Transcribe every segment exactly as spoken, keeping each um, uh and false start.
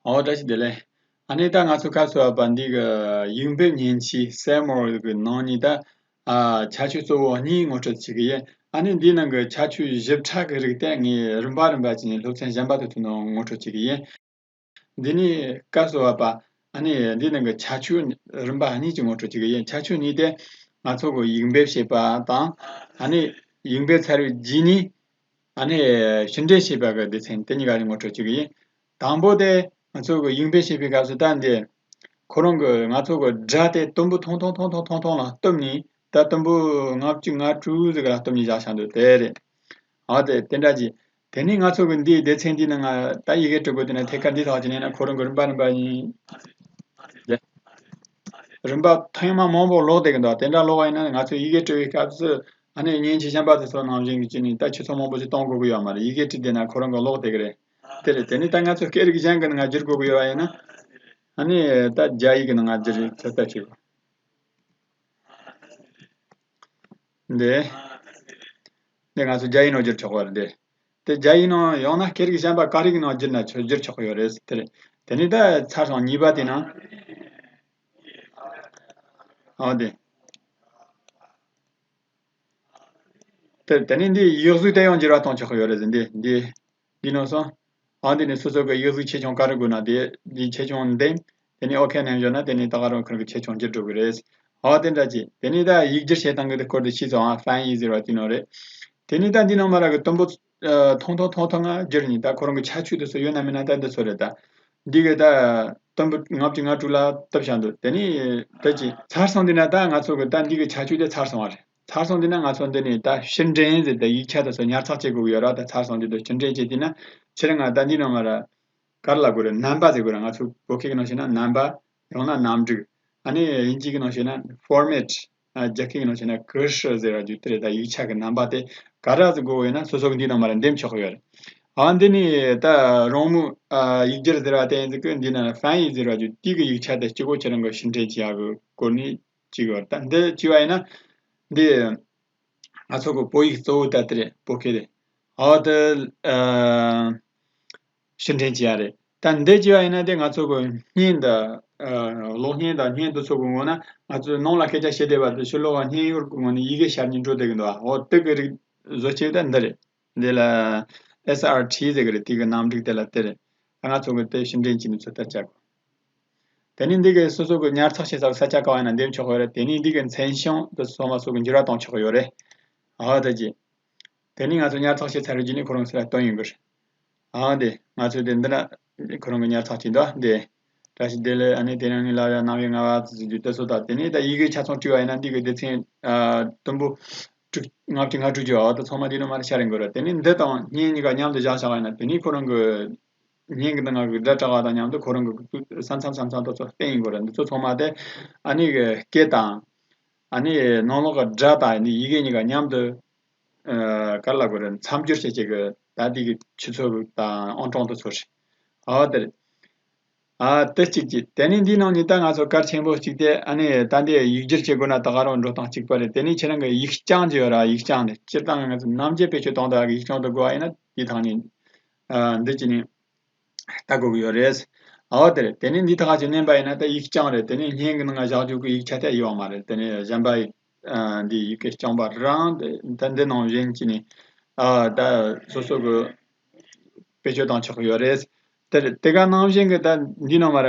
ཨོ་བཀྲ་ཤིས་བདེ་ལེགས། ཨ་ནི་ད་ང་ཚོ་སྐབས་སུ་བབ་པ་འདི་གི་ཡིག་འབེབས་མཉེན་ཆས་སེ་མོར་གི་ནང་ནས་ད་ཨ་ཁྱད་ཆོས་གཙོ་བོ་གཉིས་ངོ་སྤྲོད་བྱེད་གི་ཡིན། ཨ་ནི་འདིའི་ནང་གི་ཁྱད་ཆོས་བཞི་ཕྲ་གི་རིགས་དེ་ངས་རིམ་པ་རིམ་པ་བྱས་ནས་སློབ་ཚན་གཞན་པ་དེ་ཚོའི་ནང་ངོ་སྤྲོད་བྱེད་གི་ཡིན། འདི་ནས་སྐབས་སུ་བབ་པ། ཨ་ནི་འདིའི་ནང་གི་ཁྱད་ཆོས་རིམ་པ་གཉིས་ཀྱི་ངོ་སྤྲོད་བྱེད་གི་ཡིན། ཁྱད་ཆོས་གཉིས་དེ་ང་ཚོ་གི་ཡིག་འབེབས་བྱེད་པ་དང་། ཨ་ནི་ཡིག་འབེབས་ཚར་བའི་རྗེས་ནས། ཨ་ནི་ཕྱི་འགྲན་བྱེད་པ་གི་སྡེ་ཚན་དེ་གཉིས་ཀ་ནས་ངོ་སྤྲོད་བྱེད་གི་ཡིན། དང་པོ་དེ་ང་ཚོ་གི་ཡིག་འབེབས་བྱེད་པའི་སྐབས་སུ་ད་འདི་ཁོ་རང་གི་ང་ཚོ་གི་སྒྲ་དེ་དུམ་བུ་ཐུང་ཐུང་ཐུང་ཐུང་ཐུང་ཐུང་ལ་གཏུབ་ནས། ད་དུམ་བུ་ལྔ་བཅུ་ང་དྲུག་ཟིག་ལ་གཏུབ་ནས་བཞག་བཞག་འདུག་དེ་རེད། ཨ་དེ་དེ་འདྲ་ཅིག་དེ་ནས་ང་ཚོ་གི་འདིའི་སྡེ་ཚན་འདི་ནང་ང་ད་ཡི་གེ་འབྲི་དགོས། དེ་ནས་ཐད་ཀར་འདི་ཐག་ཅིག་ནས་ན་ཁོ་རང་གི་རིམ་པ་རིམ་པ་ཡིན། རིམ་པ་ཐེངས་མ་མང་པོ་ཀློག་བསྡད་ཀྱི་འདུག་དེ་འདྲ་ཀློག་པ་ཡིན་ན་ང་ཚོས་ཡི་གེ་འབྲི་བའི་སྐབས་སུ་ཨ་ནི་མཉེན་ཆས་གཞན་པ་དེ་ཚོ་ནང་བཞིན་གྱི་ཅིག་ནས་ད་ཆུ་ཚོད་མང་པོ་ཞིག་གཏོང་དགོས་ཀྱི་ཡོད་མ་རེད། ཡི་གེ་བྲིས་བསྡད་ན་ཁོ་རང་གི་ཀློག་བསྡད་ཀྱི་རེད། དེ་རེད། དེ་ནས་ད་ང་ཚོ་སྐད་རིགས་གཞན་གྱི་ནང་བསྒྱུར་དགོས་ཀྱི་ཡོད་པ་ཡིན་ན། ཨ་ནི་ད་རྒྱ་ཡིག་གི་ནང་ང་བསྒྱུར་ཚོད་ལྟ་བྱེད་དགོས། འདི། འདི་ང་ཚོ་རྒྱ་ཡིག་ནང་བསྒྱུར་ཆོག་པ་རེད། དེ་རྒྱ་ཡིག་ནང་ཡང་ན་སྐད་རིགས་གཞན་པ་ག་རེ་གི་ནང་བསྒྱུར་ན་ཆོག་བསྒྱུར་ཆོག་གི་ཡོད་རེད། དེ་རེད། དེ་ནས་ད་ཚར་སོང་གཉིས་པ་དེ་ནང་། ཨ་དེ། དེ་དེ་ནས་འདི་ཡིག་གཟུགས་དེ་ཡང་འགྱུར་བ་གཏོང་ཆོག་གི་ཡོད་རེད་ཟེར། འདི་འདི་འདི་ནང་སོང་། ཨ་འདི་ནས་སོ་སོ་གི་ཡིག་གཟུགས་ཆེ་ཆུང་ག་རེ་དགོས་ན་དེ་འདི་ཆེ་ཆུང་འདེམས། དེ་ནས་ཨོ་ཁེ་ནང་འཇོག་ན་དེ་ནས་ད་ག་རང་ཁོ་རང་གི་ཆེ་ཆུང་འགྱུར་འགྲོ་གི་རེད། ཨ་དེ་འདྲ་ཅིག་དེ་ནས་ད་ཡིག་སྒྱུར་བྱེད་སྟངས་ཀྱི་སྐོར་དེ་ཤེས་སོང་ཨ། ཧྥན་ཡི་ཟེར་བ་དེ་ནང་རེད། དེ་ནས་ད་འདི་ནང་མ་ར་གི་དུམ་བུ་ཨ་ཐུང་ཐུང་ཐུང་ཐུང་ང་བསྒྱུར་ནས་ད་ཁོ་རང་གི་ཁྱད་ཆོས་དེ་ཚོ་ཡོད་ན་མེད་ན་ད་འདི་ཚོ་རེད་ད། འདི་གི་ད་དུམ་བུ་ལྔ་བཅུ་ང་དྲུག་ལ་གཏུབ་བཞག་འདུག་དེ་ནས་ད་ཅི་ཚར་སོང་འདི་ན་ད་ང་ཚོ་གི་ད་འདི་གི་ཁྱད་ཆོས་དེ་ཚར་སོང་བ་རེད། ཚར་སོང་འདི་ན་ང་ཚོ་འདི་ནས་ད་ཕྱིར་འདྲེན་ཟེར་ད་ཡིག་ཆ་དེ་ཚོ་ཉར་ཚགས་བྱེད་དགོས་ཀྱི་ཡོད་ར། ད་ཚར་སོང་འདི་དུ་ཕྱིར་འདྲེན་བྱེད་དུས་ན་ཕྱིར་ང་ད་འདི་ནང་མ་ར་ག་རེ་ལབ་དགོས་རེད། རྣམ་པ་ཟེར་དགོས་ར། ང་ཚོ་བོད་སྐད་ཀྱི་ནང་བཤད་ན་རྣམ་པ། ཡང་ན་རྣམ་འགྲིག་ཨ་ནི་དབྱིན་ཇི་གི་ནང་བཤད་ན་ཕོར་མེཊ། རྒྱ་སྐད་ཀྱི་ནང་བཤད་ན་ཀི་ཧྲི་ཟེར་བ་རྒྱུ་དེ་རེད། ད་ཡིག་ཆ་གི་རྣམ་པ་དེ་ག་རེ་ཟིག་དགོས་ཡོད་ན་སོ་སོ་གི་འདི་ནང་མ་ར་འདེམས་ཆོག་གི་ཡོད་རེད། ཨ་འདི་ནི་ད་རོང་མོ་ཨ་ཡིག་སྒྱུར་ཟེར་བ་དེ་ཡིན་ཟིག་གི་འདི་ན་ཧྥན་ཡི་ཟེར་བ་རྒྱུ་དེ་གི་ཡིག་ཆ་དེ་གཅིག་པོ་ཁྱེད་རང་གི་ཕྱིར་འདྲེན་བྱེད་ཡག་གི་སྐོར་ནས་གཅིག་ཡོད་རེད། ད་འདི་བྱས་པ་ཡིན་ན་འདི། ང་ཚོ་གི་བོད་ཡིག་གཙོ་བོ་ད་དེ་རེད། བོད་སྐད་རེད། འོ་དེ་ཨ་ཕྱིར་འཐེན་བྱེད་ཡ་རེད། ད་འདི་བྱས་པ་ཡིན་ན་དེ་ང་ཚོ་གི་བརྙན་དང་ཨ་གློག་བརྙན་དང་བརྙན་དེ་ཚོ་གི་ངོ་ན་ང་ཚོ་ནང་ལ་སྐད་ཆ་བཤད་བསྡད་པ་དེ་ཕྱི་ལོགས་ལ་བརྙན་ཡོལ་གི་ངོ་ནས་ཡི་གེ་ཤར་ནས་འགྲོ་བསྡད་གི་འདུག་འོ་དེ་གི་རིགས་བཟོ་བྱེད་ད་འདི་རེད། འདི་ལ་ཨེས་ཨར་ཊི་ཟེར་གི་རེད། དེ་གི་རྣམ་རིག་དེ་ལ་དེ་རེད། ད་ང་ཚོ་གི་དེ་ཕྱིར་འཐེན་བྱས་ནས་ཚོད་ལྟ་བྱ་དགོས། དེ་ནས་འདི་གའི་སོ་སོ་གི་ཉར་ཚགས་བྱེད་ས་གི་ས་ཆ་ག་བ་ཡིན་ན་འདེམས་ཆོག་གི་རེད། དེ་ནས་འདི་གའི་མཚན་བྱང་དུ་སོ་མ་སོ་གི་འགྱུར་བ་གཏོང་ཆོག་གི་ཡོད་རེད། ཨ་ད་ཅི། དེ་ནས་ང་ཚོ་ཉར་ཚགས་བྱེད་ཚར་རེད་ཀྱི་ནི་ཁོ་རང་སུ་ལ་སྟོན་ཡོང་གི་རེད། ཨ་དེ་ང་ཚོས་དེ་འདི་ན་ཁོ་རང་གི་ཉར་ཚགས་བྱེད་འདུག་ཨ་དེ། བཀྲ་ཤིས་བདེ་ལེགས། ཨ་ནི་དེ་རིང་ངའི་ལབ་ཡ་རྣམ་དབྱེ་ལྔ་པ་ཟེར་རྒྱུ་དེ་ཚོ་དང་དེ་ནས་ད་ཡི་གེ་ཆ་ཚང་བྲིས་པ་ཡིན་ན་འདི་གའི་སྡེ་ཚན་ཨ་དུམ་བུ་དྲུག་ལྔ་བཅུ་ང་དྲུག་ཅུ་ཨ་དེ་ཚང་མ་འདི་ནང་མར་ཤར་ཡོང་གི་རེད། དེ་ནས་འདི་དང་བརྙན་གཉིས་ཀ་མཉམ་དུ་བཞག་བཞག་པ་ཡིན་ན་དེ་ནས་ཁོ་རང་གི་བརྙན་གྱི་ནང་གི་སྒྲ་གྲགས་པ་དང་མཉམ་དུ་ཁོ་རང་གི་ས་མཚམས་ས་མཚམས་དེ་ཚོ་བསྟན་ཡོང་གི་རེད། འདི་ཚོ་ཚང་མ་དེ་ཨ་ནི་གི་སྐད་དང་ཨ་ནི་ནང་ལོགས་ཀྱི་སྒྲ་དང་ནི་ཡི་གེ་གཉིས་ཀ་མཉམ་དུ་ཨ་ག་རེ་ལབ་དགོས་རེད། མཚམས་སྦྱོར་བྱེད་བྱེད་ཀྱི་ད་འདི་གི་ཆུ་ཚོད་དང་ཨང་གྲངས་དེ་ཚོ་རེད། ཨོ་དེ་རེད། ཨ་དེ་གཅིག་གཅིག་དེ་ནས་འདིའི་ནང་ནས་ད་ང་ཚོ་གལ་ཆེན་པོ་གཅིག་དེ་ཨ་ནི་ད་འདི་ཡིག་སྒྱུར་བྱེད་དགོས་ན་ད་ག་རང་འགྲོ་སྟངས་གཅིག་པ་རེད། དེ་ནས་ཁྱེད་རང་གི་ཡིག་རྐྱང་ཅིག་ཡོད་ར། ཡིག་རྐྱང་དེ་སྤྱིར་བཏང་ང་ཚོ་ནམ་རྒྱུན་བེད་སྤྱོད་གཏོང་སྟངས་ཀྱི་ཡིག་རྐྱང་དེ་དགོས་པ་ཡིན་ན་འདི་ཐང་ནས་ཨ་འདི་གཅིག་ནས་ལྟ་དགོས་ཀྱི་ཡོད་རེད། ཨོ་དེ་རེད། དེ་ནས་འདི་ཐག་གཅིག་མནན་པ་ཡིན་ན་ད་ཡིག་རྐྱང་རེད། དེ་ནས་བརྙན་གྱི་ནང་ང་བཞག་རྒྱུ་གི་ཡིག་ཆ་དེ་ཡོད་མ་རེད། དེ་ནས་གཞན་པ་ཡིག་ཨ་འདི་ཡི་གེ་རྐྱང་པ་རང་དེ་ད་འདི་ནང་བཞིན་གྱི་ནི་ཨ་ད་སོ་སོ་གི་བེད་སྤྱོད་བཏང་ཆོག་གི་ཡོད་རེད། དེ་རེད། དེ་ག་ནང་བཞིན་གྱི་ད་འདི་ནང་མ་ར་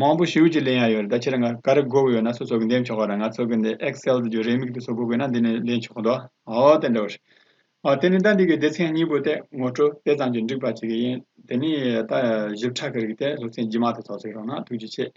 མང་པོ་ཞེ་པོ་ཅིག་ལེན་ཡ་ཡོད་རེད། ད་ཁྱེད་རང་ག་ག་རེ་དགོས་ཀྱི་ཡོད་ན་སོ་སོ་གི་འདེམས་ཆོག་ག་ར། ང་ཚོ་གི་འདི་ཨེག་སེལ་དེ་རེའུ་མིག་དེ་ཚོ་དགོས་དགོས་ན་འདི་ནས་ལེན་ཆོག་གི་འདུག་ཨོ་དེ་འདྲ་བ་རེད། ཨོ་དེ་ནི་ད་འདི་གི་སྡེ་ཚན་གཉིས་པོ་དེ་ངོ་སྤྲོད་དེ་ཙམ་གྱིས་འགྲིག་པ་བྱེད་ཀྱི་ཡིན། དེ་ནི་ད་ཞིབ་ཕྲ་གི་རིགས་དེ་སློབ་ཚན་རྗེས་མ་དེ་ཚོ་ཞིག་རོགས་གནང་། ཐུགས་རྗེ་ཆེ།